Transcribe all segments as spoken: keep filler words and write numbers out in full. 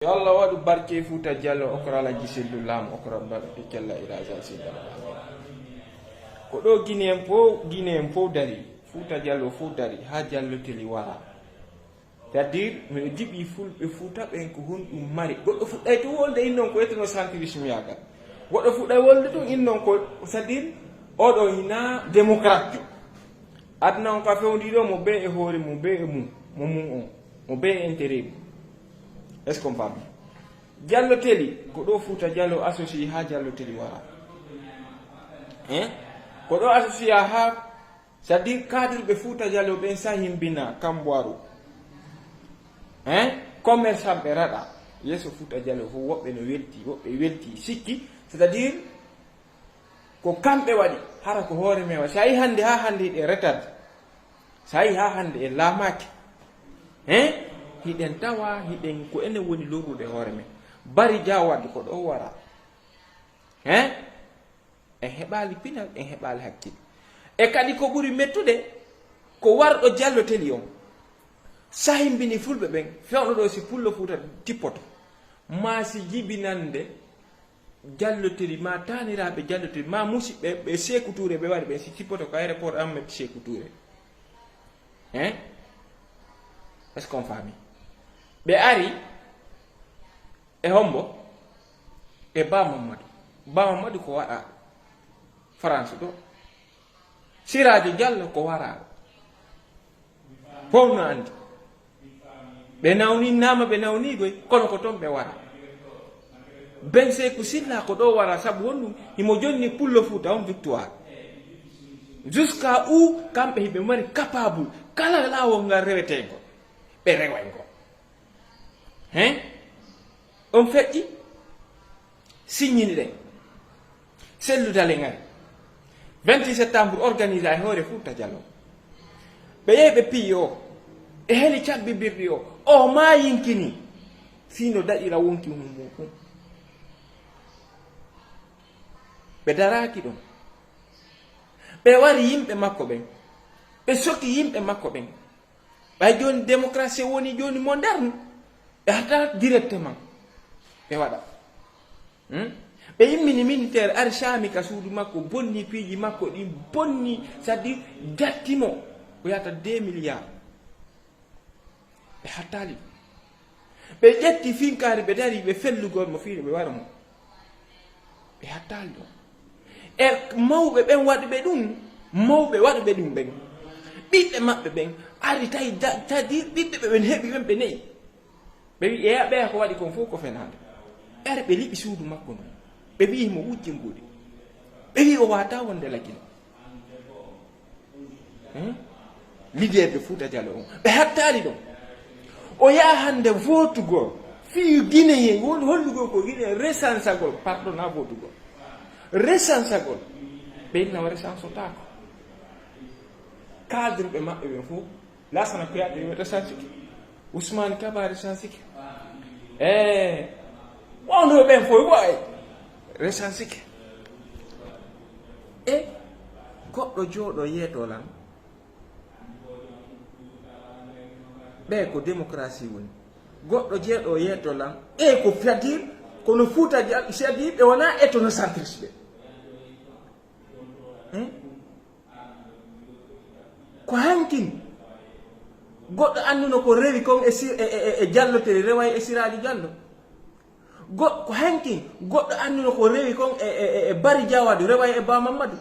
Yo Allah waɗu barke Fuuta Jallo, okra Alhaji Sellu Laam, okra Baɗɗo Kella Iraja Sellu Laam. Ko ɗo Guinéen fof, Guinéen fof dari, Fuuta Jallo fof dari, haa Jallo Teli wara. C'est-à-dire, miɗo jiɓi fulɓe Fuuta ɓen ko honɗum mari. Goɗɗo fuɗɗay to wolde innon ko etnocentrisme yagal. Goɗɗo fuɗɗay wolde tun innon ko, c'est-à-dire, oɗo hina démocrate jo. Aduna on ka fewndi ɗo mo be e hoore mum, be e mum, mo mum on, mo be e intérêt mum. Est-ce qu'on parle? Jallo Teli, ko ɗo Fuuta Jallo associé haa Jallo Teli wara. Hein? Ko ɗo associé haa, c'est-à-dire cadre ɓe Fuuta Jallo ɓen sahimbina Kamboiru. Hein? Commerçant ɓe raɗa. Yeeso Fuuta Jallo fof woɓɓe no welti, woɓɓe welti. Sikki, c'est-à-dire ko kamɓe waɗi, hara ko hoore men waɗi. Sa yi hannde haa hannde hiɗen retard. Sa yi haa hannde en laamaaki. Hein? Hiɗen tawa, hiɗen ko enen woni lorrude hoore men. Bari Jaaw Wade ko ɗo wara. Hein? En heɓaali pinal, en heɓaali hakkil. E kadi ko ɓuri mettude, ko warɗo Jallo Teli on. Sahimbini fulɓe ɓen, fewndo ɗo si Pullo Fuuta tippoto. Ma si jibinande Jallo Teli, ma taaniraaɓe Jallo Teli, ma musiɓɓe ɓe Seeku Tuure ɓe wari ɓen si tippoto ko aéroport Ahmed Seeku Tuure. Hein? Est-ce qu'on faami? Ɓe ari e hombo? E Ba Mamadou. Ba Mamadou ko waɗaaɗo France ɗo. Siraajo Jallo ko waraaɗo. Fof no anndi. Ɓe nawninnaama, ɓe nawniigoy, kono ko toon ɓe wara. Ben Seeku Silla ko ɗo wara, sabu honɗum? Himo jonni Pullo Fuuta on victoire. Jusqu'à où kamɓe hiɓe mari capable kala laawol ngal rewetee ngol, ɓe reway ngol. Hein? On feƴƴi? Signini ɗen. Sellu Dalen ari. Vingt-six septembre organisa e hoore Fuuta Jallo. Ɓe yehi ɓe piyi o. E heli cabbi birɗi o. O maayinkini. Fii no daɗira wonki mum mum. Ɓe daraaki ɗon. Ɓe wari yimɓe makko ɓen. Ɓe soki yimɓe makko ɓen. Ɓay jooni démocratie woni jooni moderne. Ɓe hatta directement. Ɓe waɗa. Hmm? Ɓe immini militaire ari saami ka suudu makko, bonni piiji makko ɗin, bonni, c'est-à-dire jatti mo. O yata deux milliards. Ɓe hattaali ɗum. Ɓe ƴetti finkaari, ɓe dari, ɓe fellugol mo fiire, ɓe wara mo. Ɓe hattaali ɗum. E mawɓe ɓen waɗuɓe ɗum, mawɓe waɗuɓe ɗum ɓen, ɓiɓɓe maɓɓe ɓen ari tawi da-, c'est-à-dire ɓiɓɓe ɓe ɓen heɓi ɓen ɓe ne'i. Ɓe wi, "Eya, ɓeya ko waɗi kon fof ko fenaande." Ɓe ari ɓe liɓi suudu makko ndun. Ɓe wi mo wujje mbuuɗi. Ɓe wi o waata wonde Lagine. Hmm? Leader de Fuuta Jallo on. Ɓe hattaali ɗon. O yaha hannde vootugol. Fii Guinéen, woni hollugol ko Guinéen resansagol, pardon, na vootugol. Resansagol. Ɓe inna o resansotaako. Cadre ɓe maɓɓe ɓen fof. Laasana Kouyaté resansike. Ousmane Kaba resansike. Eh, wonduɓe ɓen fof, waay. Resansike. E goɗɗo jooɗo yeeto lan. Ɓe ko démocratie woni. Goɗɗo jeeɗo yeeto lan. E ko c'est-à-dire, kono Fuuta Jallo, c'est-à-dire, ɓe wona ethnocentriste ɓe. Hmm? Ko hankin. Goɗɗo annduno ko rewi kon e si-, e, e, e, e Jallo Teli, reway e Siraaji Jallo. Go-, ko hankin. Goɗɗo annduno ko rewi kon e, e, e, e Bari Jawadu, reway e Ba Mamadou.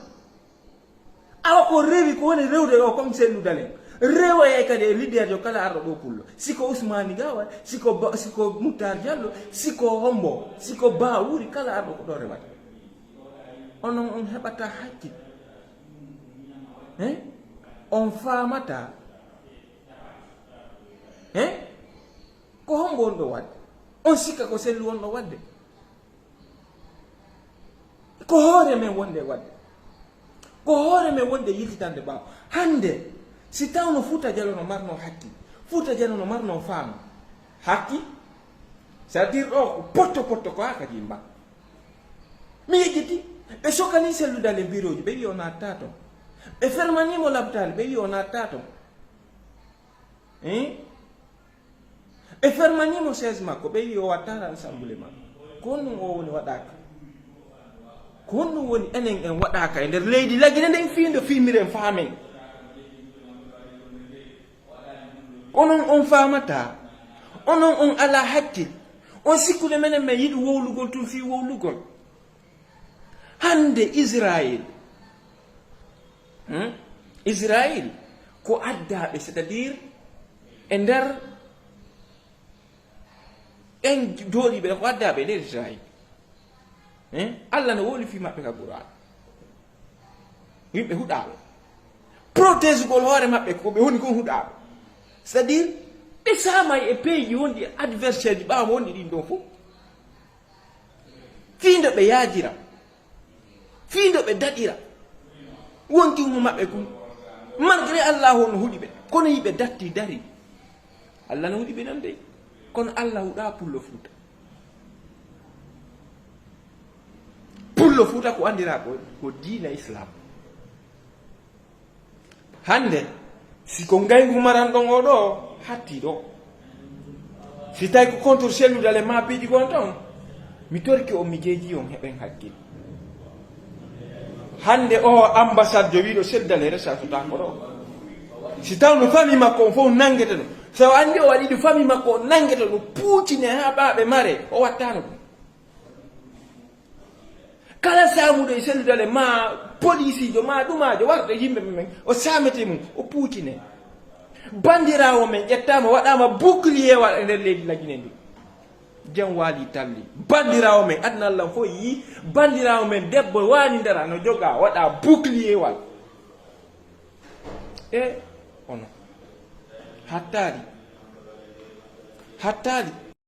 Awa ko rewi ko woni rewde o kon Sellu Dalen. Reway kadi e leader jo kala arɗo ɗo Pullo. Siko Ousmane Gawal, siko Ba-, siko Moutar Diallo, siko Hombo, siko Ba Wuri, kala arɗo ko ɗo rewata. Onon on heɓata hakkil. Hein? On faamata. Hein? Ko hombo on ɗo waɗde? On sikka ko Sellu on ɗo waɗde? Ko hoore men wonde waɗde. Ko hoore men wonde yiltitande ɓaawo. Hannde, si tawno Fuuta Jallo no marno hakkil, Fuuta Jallo no marno faamu, hakkil, c'est-à-dire ɗo ko potto potto ko haa ka jimba. Mi yejjiti, ɓe sokani Sellu Dalen birooji, ɓe wi o naattaa ton. Ɓe fermani mo laptaali, ɓe wi o naattaa ton. Hein? Ɓe fermaniimo chaise makko, ɓe wi o wattaano assemblée makko. Ko honɗum o woni waɗaaka? Ko honɗum woni enen en waɗaaka e nder leydi Lagine nden fii nde fimiren faamen? Onon on faamataa, onon on alaa hakkil, on sikkude menen men yiɗi wowlugol tun fii wowlugol. Hannde Israël, hmm? Israël ko addaaɓe, c'est-à-dire e nder en jooɗiiɓe ko addaaɓe e nder Israël. Eh? Allah no wowli fii maɓɓe ka Qur'an. Yimɓe huɗaaɓe. Protégugol hoore maɓɓe ko ɓe woni kon huɗaaɓe. C'est-à-dire, ɓe saamay e peeji wonɗi adversaire ji ɓaawo wonɗi ɗin ɗon fof. Fii ndo ɓe yaajira. Fii ndo ɓe daɗira. Wonki mo maɓɓe kun. Malgré Allah on no huɗi ɓe. Kono yiɓe datti dari. Allah no huɗi ɓe non dey. Kono Allah huɗaa Pullo Fuuta. Pullo Fuuta ko anndiraa ko, ko diina Islam. Hannde, si ko ngayngu maran ɗon oo ɗoo, hattii ɗoo. Si tawi ko contre cellule ale maa piiji gon ton, mi torki on, mi jeejii on, heɓen hakkil. Hannde oo ambassade jo wiiɗo cellule ale resa so taa ko ɗoo. Si taw no famille makko on fof nanngete no. So anndi o waɗi ɗo famille makko on nanngete no puucine haa ɓaaɓe mare, o wattaano ɗum. Kala saamuɗo e cellule ale maa polisiijo, maa ɗumaajo warta e yimɓe men, o saamete mum, o puucine. Banndiraawo men ƴettaama, waɗaama bouclier wal e nder leydi Lagine ndi. Jam waali talli. Banndiraawo men, aduna Allah fof yii, banndiraawo men debbo waani ndara no jogaa, waɗaa bouclier wal. E ono hattaali, hattaali.